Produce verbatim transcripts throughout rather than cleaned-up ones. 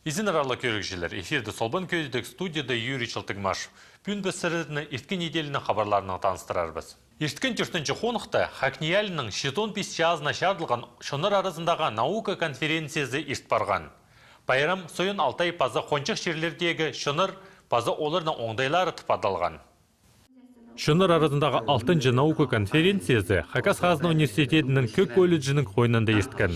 Изеннер, аарлығ кӧрігҷілер, эфирде «Солбан кӧзідіг», студияда Юрий Чалтыгмашев. Пӱӱн піс сірерні ирткен неделяның хабарларынаң таныстырарбыс. Ирткен тӧртінҷі хоныхта ХакНИИЯЛИ-ның читон пис чазына чарыдылған чоннар аразындағы наука конференциязы ирт парған. Пайрам «Союн Алтай» паза хонҷых чирлердегі чоннар паза оларның оңдайлары тіп адалған. Чоннар аразындағы алтынҷы наука конференциязы Хакас хазна университедінің кӧк колледжінің хойнында ирткен.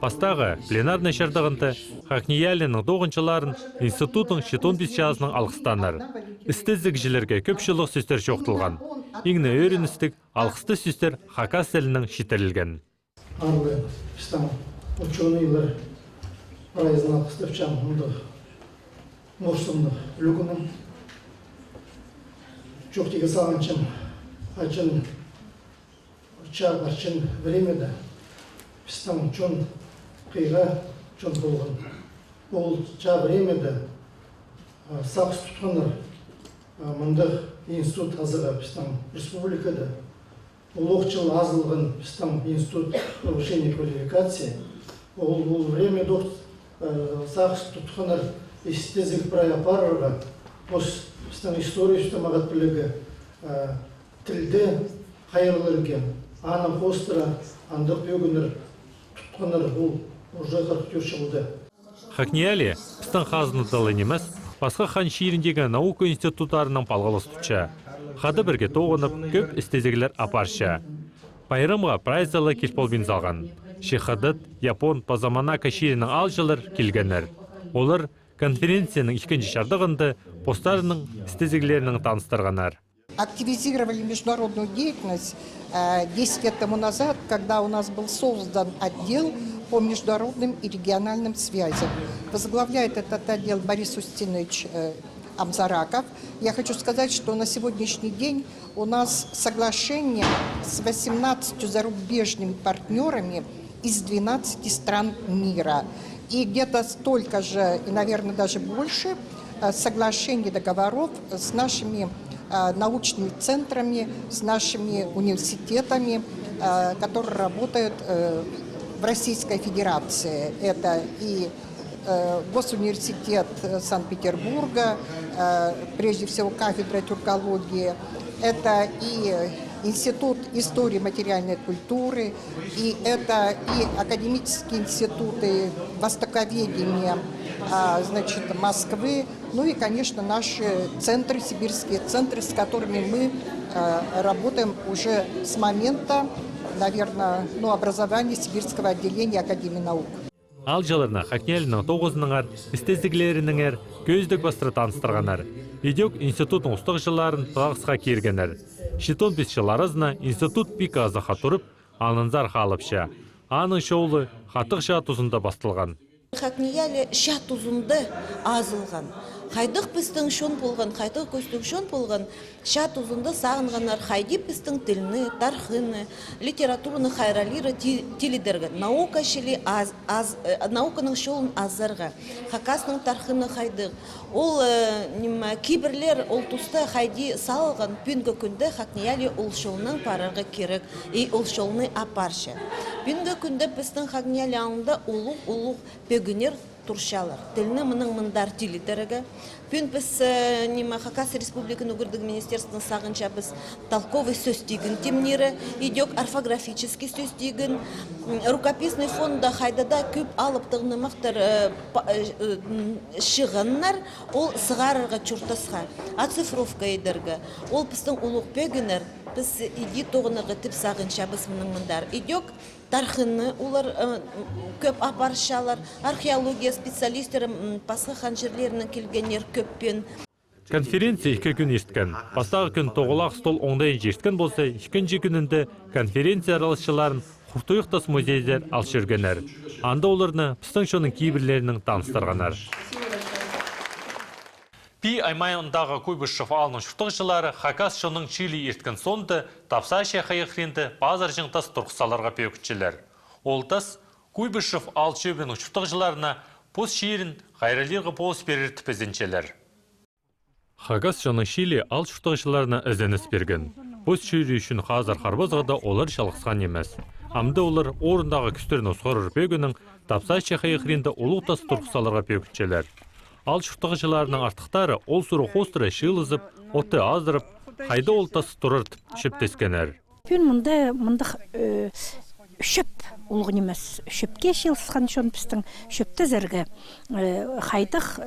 Пастағы пленарный чардығында ХакНИИЯЛИ-ның тоғынҷыларын институтның читон пис чазынаң алғыстаннар. Істезігҷілерге кӧп чоллығ сӧстер чоохталған. Иң не ӧріністіг, алғыстығ сӧстер хакас тілінең читірілген. Аарлығ пістің учёныйлар прайзын алғыстапчам мындағ морсымнығ ӱлӱкӱннең. Чоохтирға сағынчам, ачын чаа, ачын времяда пістің чон хыйға чон полған. Ол чаа времяда, а, сағыс тутханнар, а, мындағ институт азыра пістің республикада. Улуғ чыл азылған пістің институт повышения квалификации. Ол, ол времядох, э, сағыс тутханнар істезіг прай апарарға, пос пістің историябысты мағат пілерге, э, тілді хайраллирға, аны хоостыра андағ пӧгіннер тутханнар ол уже хырых тӧрт чылда. ХакНИИЯЛИ пістің хазнада ла нимес, пасха хан чиріндегі наука институттарынаң палғалыс тутча. Хада пірге тоғынып, кӧп істезіглер апарча. Пайрамға прайзы ла кил полбин салған. Че Хыдат, Япон паза Монако чирінің аалҷылар килгеннер. Олар конференцияның ікінҷі чардығында постарының істезіглерінең таныстырғаннар. Активизировали международную деятельность, э, десять лет тому назад, когда у нас был создан отдел по международным и региональным связям. Возглавляет этот отдел Борис Устинович, э, Амзараков. Я хочу сказать, что на сегодняшний день у нас соглашение с восемнадцатью зарубежными партнёрами из двенадцати стран мира. И где-то столько же, и, наверное, даже больше, э, соглашений, договоров с нашими, э, научными центрами, с нашими университетами, э, которые работают, э, в Российской Федерации. Это и, э, Госуниверситет, э, Санкт-Петербурга, э, прежде всего кафедра тюркологии, это и Институт истории материальной культуры, и это и академические институты востоковедения, а, значит, Москвы, ну и, конечно, наши центры, сибирские центры, с которыми мы, э, работаем уже с момента, наверное, ну, образования сибирского отделения Академии наук. Аалҷыларны ХакНИИЯЛИ-ның тоғызынаңар, істезіглерінеңер кӧзідіг пастыра таныстырғаннар. Идӧк институтның устағҷыларын пылағысха киргеннер. Читон пис чыл аразына институт пик азахха турып, аннаңар халапча. Аның чолы хатығ чаа тузында пасталған. ХакНИИЯЛИ чаа тузында азылған. Хайдағ пістің чон полған, хайдағ кӧстіг чон полған, чаа тузында сағынғаннар, хайди пістің тілні, тархынны, литератураны хайраллирға, ти-, тилідерге, наука чіли аз-, аз-, э, науканың чолын азарға, хакасның тархыны хайдағ. Ол, э, ниме, кибірлер ол туста хайди салылған, пӱӱнгі кӱнде ХакНИИЯЛИ ол чолнаң парарға кирек, и ол чолны апарча. Пӱӱнгі кӱнде пістің ХакНИИЯЛИ алнында улуғ-улуғ пӧгіннер турчалар. Тілні мынаң мындар тилідерге. Пӱӱн піс, э, ниме, Хакас Республиканың ӱгредіг министерствоның сағынчабыс толковый сӧстігін тимнирге, идӧк орфографический сӧстігін, м, рукописный фондта хайда даа кӧп алыптығ нымахтар, э, па-, э, э, м, чығаннар, ол сығарарға чуртасха, оцифровка идерге. Ол пістің улуғ пӧгіннер, піс иди тоғынарға тіп сағынчабыс мынаң мындар. Идӧк тархынны олар, э, кӧп апарчалар, археология специалисттері, м, пасха хан чирлерінең килгеннер кӧппен. Конференция ікі кӱн ирткен. Пастағы кӱн тоғылах стол оңдайынҷа ирткен полза, ікінҷі кӱнінде конференция араласчыларын Хуртуюхтас музейзер ал чӧргеннер. Анда оларны пістің чонның кибірлерінең таныстырғаннар. Пии аймағындағы Куйбышев аалның чуртағҷылары хакас чонның чыылии ирткен соонда тапсаачы хайығ хыринда пазырҷаң тас турғыс саларға пӧгінчелер. Ол тас Куйбышев аал чӧбінің чуртағҷыларына пос чирін хайраллирға полыс пирер тіп ізенчелер. Хакас чонның чыылии аал чуртағҷыларына ізеніс пирген. Пос чирі ӱчӱн хазыр харбазығда олар чалғысхан нимес. Амды олар орындағы кӱстерін осхарар пӧгіннең Тапсаачы хайы хыринда улуғ тас турғыс саларға пӧгінчелер. Аал чуртағҷыларының артыхтары ол сурығ хоостыра чыылызып, отты аздырып, хайда ол тас турар тіп чӧптескеннер. Пӱӱн мында мындағ, э, чӧп, улуғ нимес, чӧпке чыылысхан чон пістің, чӧптезерге, э, хайдағ,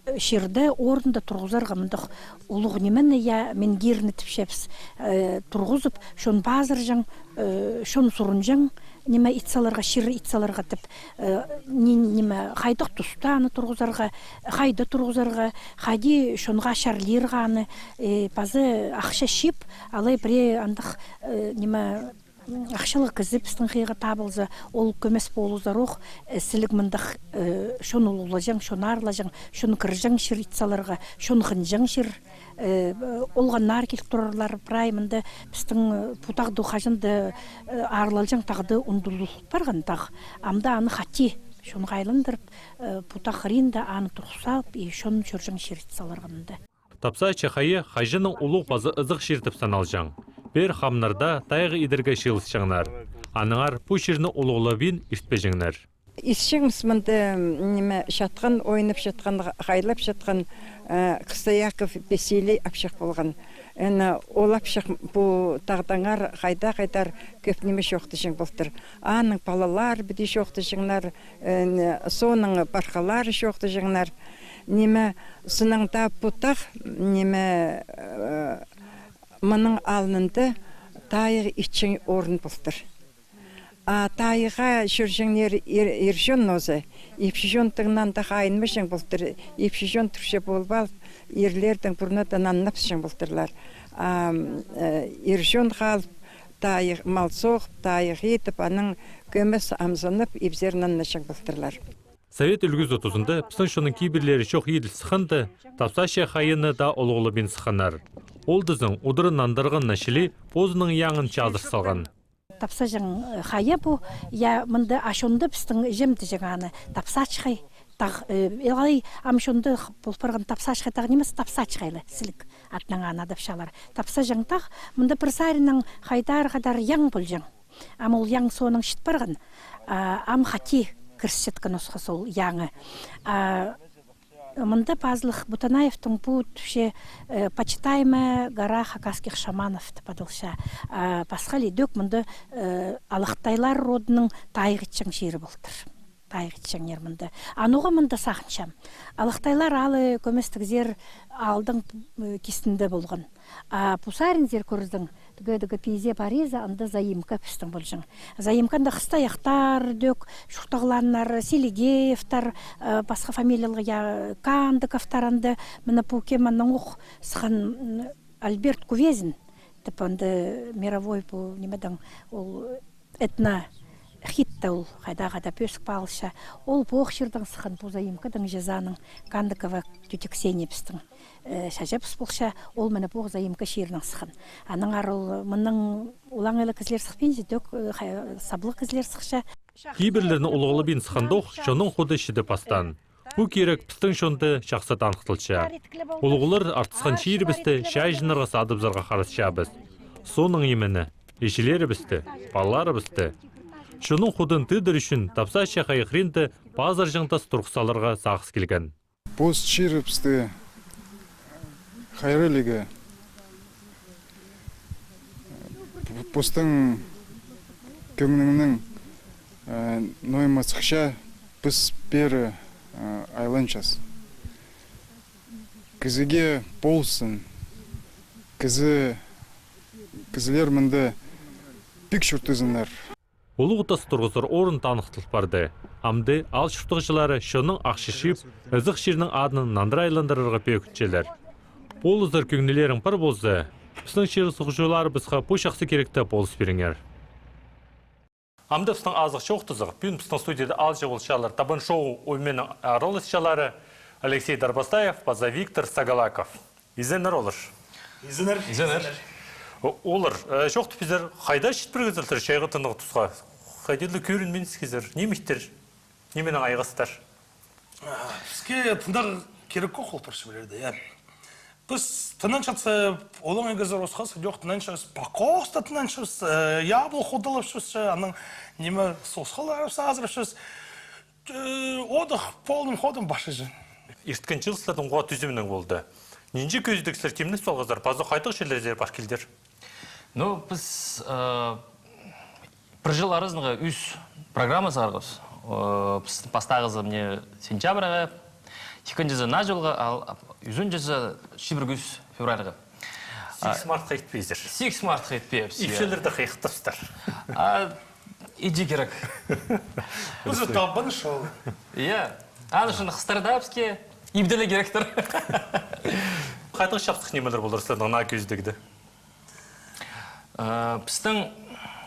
э, чирде, орында турғызарға мындағ улуғ нимені, я, менгирні тіпчебіс, э, турғызып, чон пазырҷаң, э, чон сурынҷаң, ниме ит саларға, чир ит саларға тіп, э, ни-, ниме, хайдағ туста аны турғызарға, хайда турғызарға, хайди чонға чарлирға аны, э, пазы ахча чыып, алай пірее андағ, э, ниме, Ахчалығ кізі пістің хыйға табылза, ол кӧмес полызар ох, э, сіліг мындағ, э, чон улуғлаҷаң, чон аарлаҷаң, чон кірҷең чир ит саларға, чон хынҷаң чир, э, олғаннар киліп турарлар, прай мында пістің, э, пу тағды хаҷан даа, э, аарлалҷаң тағды ундулып парған тағ. Амды аны хати чонға айландырып, э, пу тағ хыринда аны турғыс салып, и чон чӧрҷең чир ит саларға мында. Тапсаачы хайы хаҷанның улуғ паза ызых чир тіп саналҷаң. Пеер хамнар даа тайығ идерге чыылысчаңнар. Аннаңар пу чирні улуғлабин иртпеҷеңнер. Исчеңміс мында, ниме, чатхан, ойнап чатхан, хайлап чатхан, э, Кыста Яков Василий апчах полған. Ана ол апчах пу тағдаңар хайда-хайдар кӧп ниме чоохтаҷаң полтыр. Аның палалары піди чоохтаҷаңнар, э, соонаң пархалары чоохтаҷаңнар. Ниме, сыннаң даа пу тағ, ниме, э, мының алнында тайығ итчең орын полтыр. А тайығға чӧрҷеңнер ир-, ир чон нооза, ипчі чон тыңнаң даа хайынмаҷаң полтыр, ипчі чон турча полып алып, ирлернің пурнада наннапчаң полтырлар. А, э, ир чон халып, тайығ мал соғып, тайығ идіп, анаң кӧмес амзанып, ибзер наннаҷаң полтырлар. Совет ӱлгӱзі тузында пістің чонның кибірлері чох иділ сыхханда, Тапсаачы хайыны даа улуғлабин сыхханнар. Ол тізең удура нандырғаннаң чіли позының яңын чазыр салған. Тапсаҷаң, э, хайы пу, я, мында, а чонда пістің іҷем тіҷең аны Тапсаачы хай. Тағ, э, алай ам чонда х-, пол парған Тапсаачы хай тағ нимес, Тапсаачы хай ла, сіліг атнаң аны адапчалар. Тапсаҷаң тағ, мында пір саринаң хайдар-хайдар яң полҷаң. Ам ол яң соонаң чіт парған, а, ам хати кірісчеткен осхас ол яңы. А, мында пазылых Бутанаевтың пу тіпче, э, «Почитаемая гора хакасских шаманов» тіп адалча. А, пасха ли дӧк мында, э, алахтайлар родының тайығ итчең чирі полтыр. Тайығ итчеңнер мында. Анаң мында сағынчам. Алахтайлар аалы кӧместігзер аалдың, э, кистінде полған. А пу саринзар кӧрзең, тігі, тігі пизе париза, анда заимка пістің полҷаң. Заимкада Хыстаевтар дӧк, чуртағлааннар, Селигеевтар, э, пасха фамилиялығ, я, Кандыковтар анда, мына пу кем анаң ох сыххан, м, Альберт Кувезин, тіп анда мировой пу нимедең ол этно хит та ол, хайда-хайда пӧзік палча. Ол пу ох чирдең сыххан, пу заимкадаң, Чазааның, Кандыкова тетя Ксения пістің, э, чачабыс полча, ол мына пу ох заимка чирінең сыххан. Аннаңар ол мыннаң улаңай ла кізілер сыхпинча, тӧк, э, хай-, саблығ кізілер сыхча. Кибірлерні улуғлабин сыхханда ох, чонның худы чіде пастаан. Пу кирек пістің чонда чахсы таныхталча. Улуғлар артысхан чирібісті чайаачыннарға садыбызарға харасчабыс. Соонаң нимені, іҷелерібісті, палаларыбысты. Чонның худын тыыдар ӱчӱн Тапсаачы хайы хыринда пазырҷаң тас турғыс саларға сағыс килген. Пос чирібісті хайраллирға, пу-, постың кӧңніңнең, э, ноо ниме сыхча, піс пеер, э, айланчас. Кізіге полыссын, кізі, кізілер мында пик чуртазыннар. Улуғ тас турғызар орын таныхтал парды. Амды аал чуртағҷылары чонның ахча чыып, ызых чирнің адын нандыра айландырарға пӧгінчелер. Полызар кӧңнілерің пар полза, пістің чыылысчыларыбысха пу чахсы киректе полыс пиріңер. Амды пістің азых чоохтазығ. Пӱӱн пістің студияда аалҷы полчалар «Табан шоу» ойменің араласчылары Алексей Дарбастаев паза Виктор Сагалаков. Изеннер, олар. Изеннер. Изеннер. О-, олар, э, чоохтап пирзер, хайда чит пиргезілтір чайғы тынағ тусха? Хайди ла кӧрінминчезер, ниме иттер, нименең айғастар? А, піске тынағ кирек ох ол пір чӧрде, я. Піс тынанчатса, олаң егізер осхас, идӧк тынанчабыс, покоста тынанчабыс, э, яблох удалапчабыс, анаң ниме, сосхалар азырапчабыс. Э, отдых полным ходом пасчаң. Ирткен чыл сірернің уғаа тӱзімнең полды. Нинҷе кӧзідіг сірер тимнеп салғазар, пазох хайдағ чирлерзер пар килдір? Ну, піс, э, пір чыл аразында ӱс программа сығарғабыс. Э, піс пастағызы мына сентябрьға, ікінҷізі наа чылға, ал ӱзінҷізі чибіргі ӱс февральға. Сигіс мартха итпезер. Сигіс мартха итпеебіс, я. Ипчілерні хыйыхтапсар. А, иди кирек. Уже табын шол. Я. Аны ӱчӱн хыстар даа піске ибділі киректір. Хайдағ чапсых нимелер полар сірернің наа кӧзідігде? Э, пістің,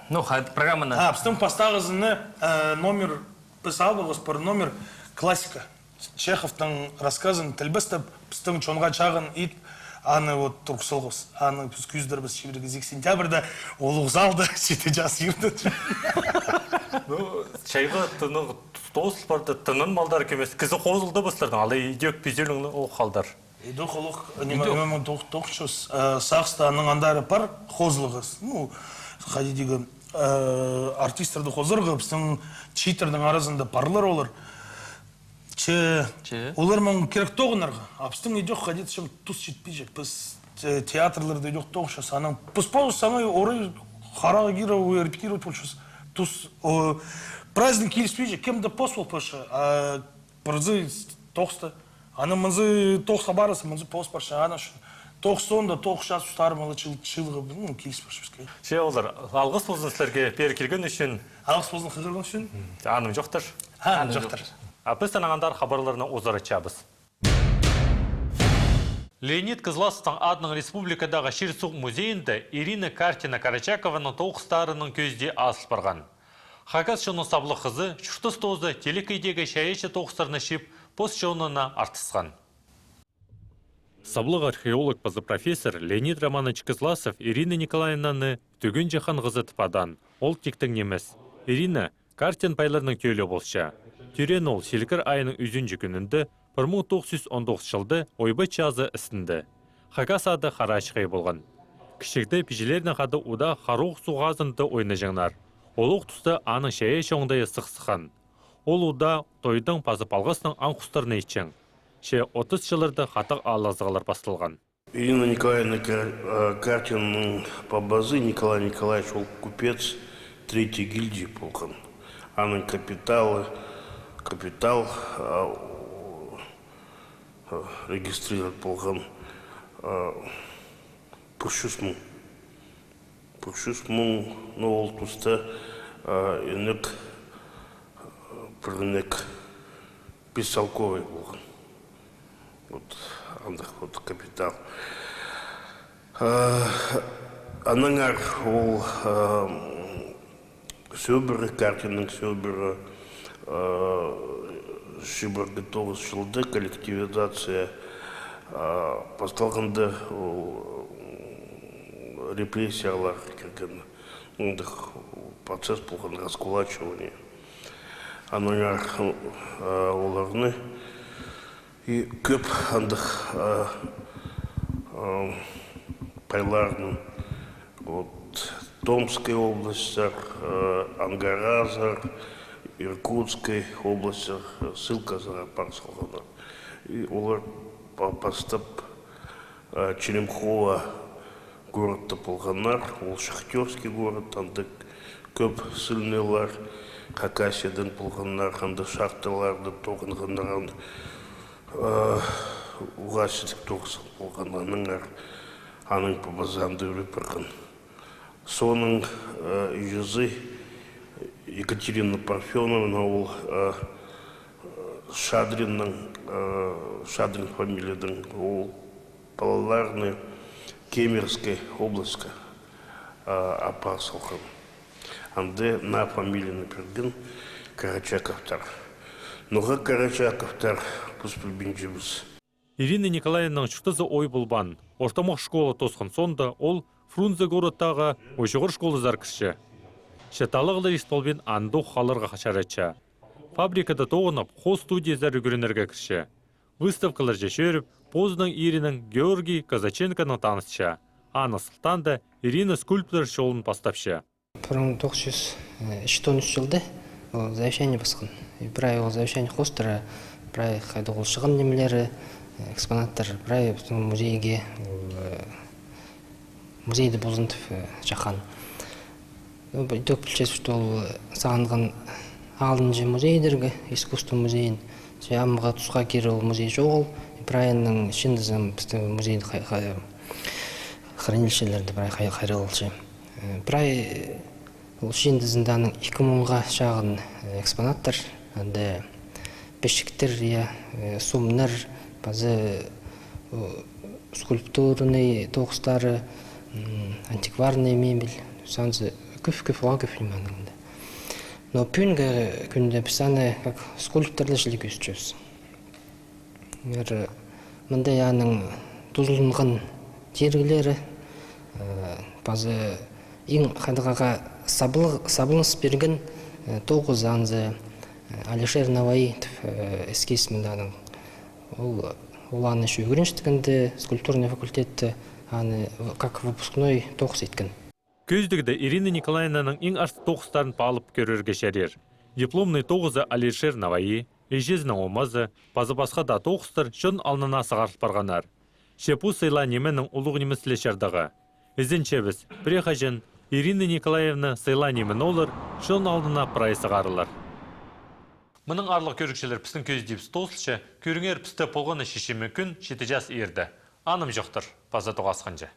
ну, хай-, программаны. А, пістің пастағызыны, э, номер, піс алғабыс пір номер классика. Чеховтың рассказын тілбестеп, пістің чонға чағын ит, аны вот турғыс салғабыс. Аны піс кӧзідербіс чибіргі сентябрьда, улуғ залда, читі час иртен. Ну, чайғы тынығ тоғыс парды, тынын малдар кемес, кізі хозылды пастарның, алай идӧк пизелің ол халдар. Идӧк олох, ниме, идӧк. Ниме, тоғ-, тоғыс чӱс, э, сағыста аның андар пар хозылығыс. Ну, хайди дее, э, артистерді хозарға, пістің чииттернің аразында парлар олар. Че, че, олар маңа кирек тоғынарға. А пістің идӧк хайди дее тус читпинче. Піс те-, театрларда идӧк тоғынчабыс. Анаң піс пос самай орай хараа кире репетировать полчабыс. Тус, о, праздник киліспинче, кем дее пос полча. А пірсі тоғыста. Анаң мынзы тоғысха парза, мынзы пос парча, анаң ӱчӱн тоғыс соонда, тоғыс час тустарым ала чыл-, чылға, ну, киліс парча піске. Че, олар, алғыс ползын сірерге пеер килген ӱчӱн. Алғыс ползын хығырған ӱчӱн. Аным чоохтар. Аным чоохтар. А піс анаң андар хабарларны узаратчабыс. Леонид Кызласовтың адынаң республикадағы чир-суғ музейінде Ирина Картина-Карачакованың тоғыстарының кӧзідии азыл парған. Хакас чонның саблығ хызы чуртас тооза телекейдегі чайаачы тоғыстарны чыып, пос чонына артысхан. Саблығ археолог паза профессор Леонид Романович Кызласов Ирина Николаевнаны тӱген чахаан хызы тіп адаан. Ол тиктең нимес. Ирина Картин пайларның тӧлі полча. Тӧреен ол сілкір айының ӱзінҷі кӱнінде, пір муң тоғыс чӱс он тоғыс чылда, Ойбат чазы істінде. Хакас ады Хараачхай полған. Кічігде пиҷелернең хада удаа Харуғ суғ хазында ойнаҷаңнар. Олох туста аның чайаачы оңдайы сых сыххан. Ол удаа тойдаң паза палғаснаң аң-хустарны итчең. Че отыс чылларда хатығ ааллазығлар пасталған. Ирина Николаевна Кар-, э, Картинаның пабазы Николай Николаевич, ол купец третьей гильдии полған. Аның капиталы, капитал, а, о, э, регистрировать полған, э, пір чӱс муң. Пір чӱс муң, ну, ол туста, а, инек, а, пір инек бесталковай полған. Вот, андағ вот капитал. А, аннаңар ол, а, сӧбіре, Картинның сӧбіре, а, чибіргі тоғыс чылда коллективизация, а, пасталғанда, ол, репрессиялар кірген, андағ процесс полған, раскулачивание. Аннаңар, а, оларны и кӧп андағ, а, а, пайларны, вот, Томскай областьтар, а, Ангаразар, Иркутскай областьтар, ссылказар апар салғаннар. И олар па-, пастап, а, Черемхово городта полғаннар, ол шахтёрский город, анда кӧп ссыльныйлар Хакасиядаң полғаннар, анда шахталарда тоғынғаннар, анда, а, уғаа сидік тоғыс полған, аннаңар аның пабазы анда ӱреп парған. Соонаң, а, іҷезі Екатерина Парфёновна, ол, а, Шадринның, э, Шадрин фамилиядаң, ол палаларны Кемеровская областька, э, апар салған. Анда наа фамилияны пирген Карачаковтар. Ноға Карачаковтар, піс пілбинчебіс. Ирина Николаевнаның чуртазы ой полбаан. Ортымах школа тоосхан соонда ол Фрунзе городтағы учуғыр школазар кірче. Че таллағлар ирт полбин, андох халарға чаратча. Фабрикада тоғынып, хоос студиязар ӱгренерге кірче. Выставкаларҷа чӧріп, позының ирінең Георгий Козаченконаң танысча. Аның сылтаанда Ирина скульптор чолын пастапча. Пір муң тоғыс чӱс ӱс он ӱс чылда ол завещание пасхан. И прай ол завещание хоостыра, прай хайдағ ол чыған нимелері, экспонаттар, прай пістің музейге, ол, э, музейде ползын тіп, э, чаххан. Ну, пу-, идӧк пілчезер, что ол, э, сағынған алынҷа музейдерге, искусство музейін. Че амғы тусха кире ол музей чоғыл, и прайының чыындызы пістің музейде хай-, хай-, хранилищелерде прай хай-, хайралча. Э, прай, э, ол чыындызында аның ікі муңға чағын, э, экспонаттар, анда пічіктер, я, э, сомнар, паза, э, скульптурный тоғыстары, м, антикварный мебель, санзы кӧп, кӧп, уғаа кӧп ниме аның анда. Но пӱӱнгі кӱнде піс аны как скульпторлар чіли кӧзітчебіс. Ир, мында аның тузаланған тиріглері, э, паза иң хайдағ-да саблы-, сабланыс пирген, э, тоғызы, анзы, э, Алишер Наваи тіп, э, эскиз мында аның. Ол, ол аны ещё ӱгренчеткен де скульптурный факультетте, аны в-, как выпускной тоғыс иткен. Кӧзідігде Ирина Николаевнаның иң арса тоғыстарын паалап кӧрерге чарир. Дипломный тоғызы Алишер Наваи, іҷезінің омазы, паза пасха даа тоғыстар чон алнына сығарыл парғаннар. Че пу сыйлаан нименің улуғ нимес ле чардығы. Ізенчебіс, пірее хаҷан Ирина Николаевна сыйлаан нимені олар чон алнына прай сығарылар. Мының, аарлығ кӧрігҷілер, пістің кӧзідиибіс тоозылча. Кӧріңер пісті полған на шешеме кӱн читі час иирде. Анымҷохтар, паза тоғасханҷа.